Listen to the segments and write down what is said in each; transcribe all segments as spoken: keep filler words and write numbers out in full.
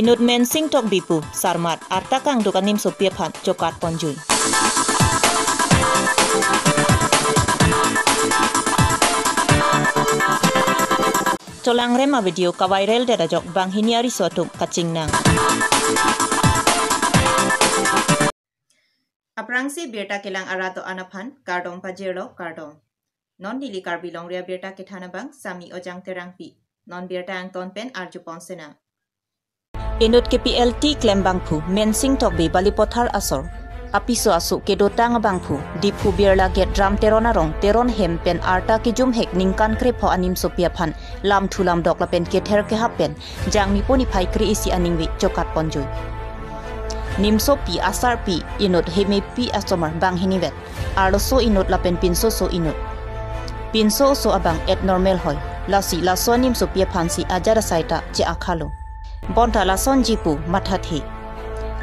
Inut Mensing Tokbi pu sarmat arta kangduk animsopi aphan chokat ponjui. Cholangrem a-video kaviral det ajok banghini ariso atum kachingnang. Aphrangsi birta kelang arat do-an aphan kardom pajirlo, kardom. Non neli Karbi Longri Abirta kethan abang Sami Ojang Terangpi. Non birta angton pen arjupon senang. Inut K P L T klem abangphu Mensing Tokbi Balipathar asor apiso aso kedotang abangphu Diphu Birla Gate Ram Teron arong Teron hem pen arta kejumhek ningkan krepho animsopi aphan lamthu lamdok lapen kether kehap pen Jangmi pon niphai kre-isi aningve chokat ponjui. Nimsopi asarpi inut Hemepi asomar banghinivet. Arloso inut lapen pinsoso inut. Pinsoso abang abnormal hoi. Lasi laso animsopi aphansi ajat asai ta che-akhalo. Bonta lasonji pu mathathe.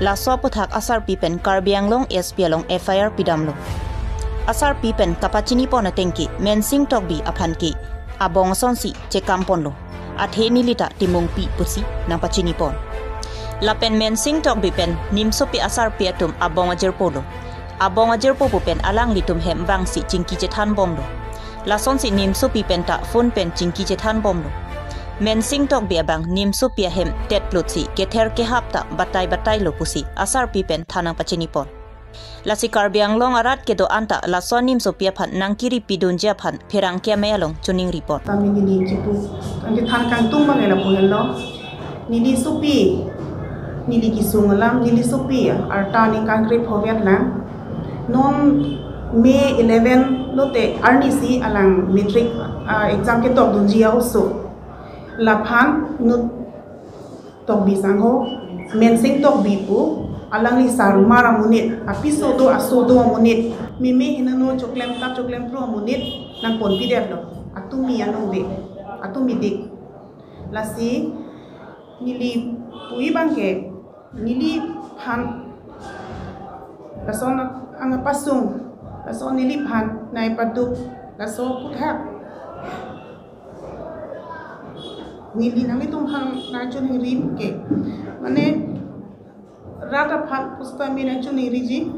Laso aputhak asarpi pen Karbi Anglong S P along F I R pidamlo. Asarpi pen kapachinipon atengke Mensing Tokbi aphanke abong asonsi chekamponlo. Athe neli ta Timungpi pusi nangpachinipon. Lapen Mensing Tokbi pen nimsopi asarpi atum abong ajirpolo. Abong ajirpo pu pen alanglitum hem abangsi chingki chethanbomlo. Lasonsi nimsopi pen ta phone pen chingki chethanbomlo. Mensing Tokbi abang nimsopi ahem tetplutsi kether kehap ta batai batailo pusi asarpi pen than nangpachinipon. Lasi Karbi Anglong arat kedo-an ta laso animsopi aphan nangkiri pidunji aphan pherangke amei along choningripon. Tame neli chipu, angke than kangtung abang lapu henlo. Neli sopi, neli kesung alam, neli sopi arta ningkan krepho vet lang. Non May eleven lote arnisi alang matric, ah, exam ketokdunji a-oso. Laphan inut Tokbi sangho, Mensing Tokbi pu, alangli sarmar amonit, apiso do aso do amonit, meme hinano choklem ta choklem pro amonit nangponpidetlo. Atumi anong de, atumi dik. Lasi neli pu-i abangke, neliphan lason angpasung, lason neliphan nai paduk, laso aputhak neli nanglitum aphan nangchoningri ke, mane rat aphan pusitame nangchoningriji.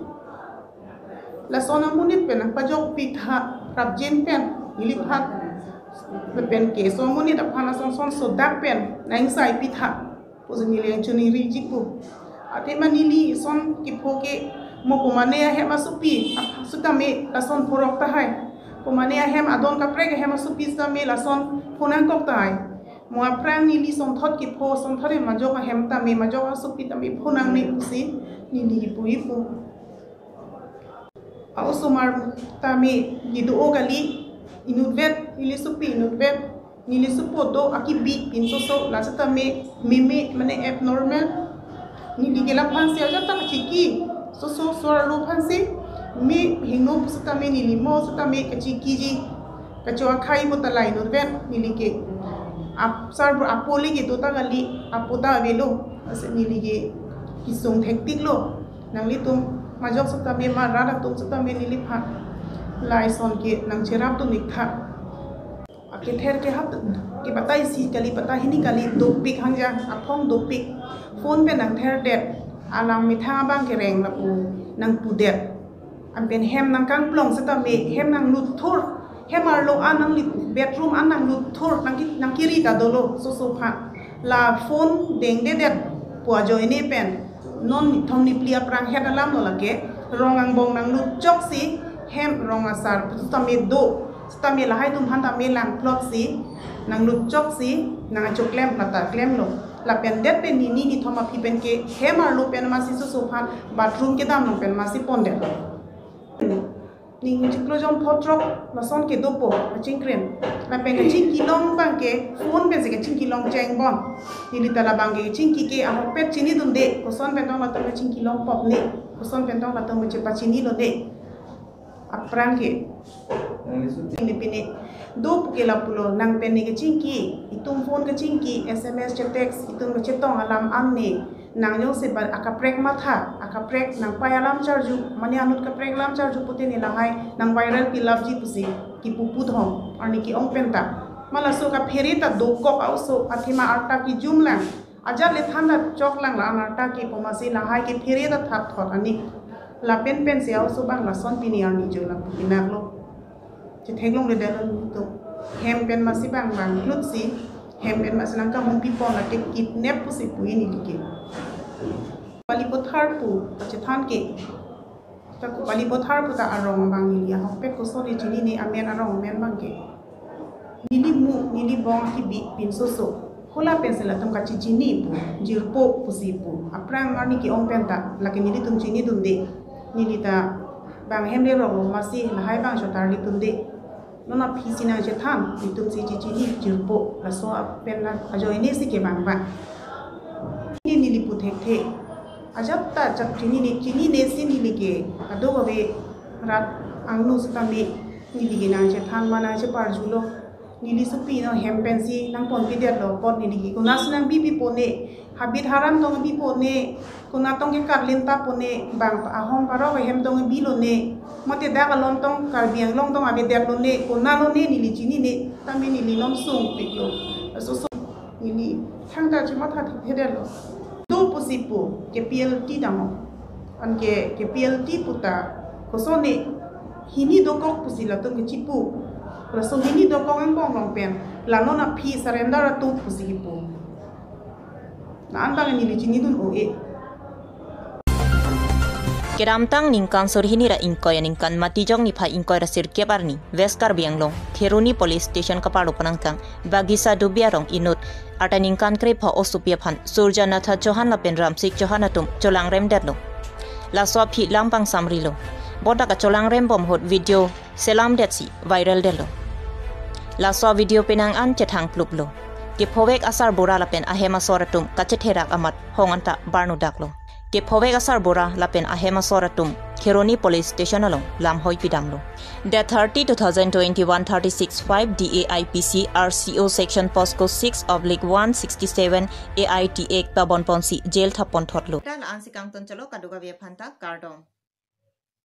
Lason amonit pen nangpajokpitha prapjin pen neliphan, penke laso amonit aphan lason son sodak pen nangsaipitha pusi neli nangchoningriji pu. Athema neli son kepho ke mo komane ahem asopi sitame lason phorok tahai. Komane ahem adon kaprek ahem asopi sitame lason phonangkok tahai. Mo aphrang neli sonthot kepho, sonthot hem ajok ahem tame, majok asopi tame phonangne pusi neli pu-i pu. A-osomar tame neli do-o kali, inutvet, neli sopi inutvet, neli sopo do akibi pinsoso, la sitame meme mane abnormal. Neli ke laphansi ajat ta kachiki, soso so-arlo aphansi, me hingno sitame neli mo sitame kachikiji. Kacho akhai mo ta la inutvet, neli ke ap sarbura apo le kedo ta kali, apo ta avelo, lasi neli ke kesung thektiklo. Nanglitum majok sitame ma rat atum sitame neliphan lason ke nangcherapdun iktha. Akether kehap ke batai isi kali, batai hini kali, dopik hangja, aphong dopik. Phone pen nangtherdet, alang methang abang kereng lapu nangpudet. Anpen hem nangkangplong sitame, hem nanglut thur, hem arlo an nangli bedroom an nanglut thur, nangki, nangkiri ta dolo, soso aphan. La phone dengdedet pu ajoine pen, non nithom niphli aphrang het alamlo lake, rong angbong nanglut choksi, hem rong asar sitame do, sitame lahai atum aphan tame langploksi, nanglut choksi, nangchoklem lata klemlo. Lapen det pen nini nithom aphi penke hem arlo pen masi soso aphan bathroom kedam along pen masi pondet. Ning chiklo jon photrok lason kedopo kachingkrim. Lapen kachingki long abangke phone pensi kachingki long chengbom. Neli ta labangke kachingki ke ahokpet chinidunde, koson pen tong latum kachingki longpopne, koson pen tong latum chepachinilone. Aphrang ke. Neli pine. Do puke lapulo, nang pen ne kachingki, itum phone kachingki, S M S che-text, itum kachetong alam an ne. Nang jongsi ba akaprek matha, akaprek nangpai alam charju, mane anut kaprek alam charju pute ne lahai, nang viral pilapji pusi, kipu puthom, arni ke-ong penta. Ma laso kaphere ta dokok a-oso, athema arta kejum lang. Ajat le than ta choklang la anarta ke pu masi lahai ke phere ta thap thot ani. Lapen pensi a-oso abang lason pini arni jo lapu pinaklo. Chetheklong le delo to. Hem pen masi bang bang klutsi. Hem pen masi nangkahumpi pon lake kidnap pusi pu neli ke. Pali Pothar pu kachethan ke. Ta Kopali Pothar pu ta arong abang neli ahokpet koson ne chinine, amen arong amen abang ke. Neli mu, neli bong akibi pinsoso. Hala pensi latum kachechini pu, jirpo pusi pu. Aphrang arni ke-ong pen ta, lake nelitum chinidunde. Neli ta bang hem leroklo masi lahai bang chotarlidunde. Non aphi si nangchethan, itum si chechini jirpo, laso pen la ajoine si kevang vang. Neli neli pu thekthe. Ajat ta chap chinine, chinine si neli ke kadokave rat angno sitame neli ke nangchethan ma nangcheparjulo. Neli sopi no hem pensi nangponpidetlo, apot neli ke konat si nangbibi pone, habit haram tong bibi pone, konat tong ke karlin ta pone, bang ahong parok ahem tong bilo ne, mate dak along tong Karbi Anglong tong avedetlo ne, konat lo ne neli chinine, tame neli non sungpiklo. Laso sung neli thangta chematha thekthedetlo. Do pusi pu, K P L T damo. Anke K P L T pu ta, koson ne, hini dokok pusi latum kechipu. Laso hini dokok angbong long pen, la non aphi surrender atum pusi kipu. Na-an bang neli chinidun o e. Kedamtang ningkan suri hini ra ingkoi aningkan Matijong niphai ingkoi ra sirkep arni, West Karbi Anglong, Kheroni Police Station kaparlo penangkang, Bagisa Dubi arong inut, arta ningkan krepho osopi aphan, Surjanatha Chauhan lapen Ramsik Chauhan atum cholangremdetlo. Laso aphi lam pangsamrilo. Bonta kacholangrembom ahut video selamdetsi viral detlo. Laso video penang an chethang kluplo. Kephovek asarbura lapen ahem asor atum kachetherak amat hong anta barnudaklo. Kephovek asarbura lapen ahem asor atum Kheroni Police Station along lamhoi pidamlo. Date thirty two thousand twenty-one, thirty-six five D A I P C R C O section POCSO six oblique one sixty-seven A I T Act pabonponsi jail thapponthotlo. Ta la-an si kangton chalo, kadokave aphan ta kardom.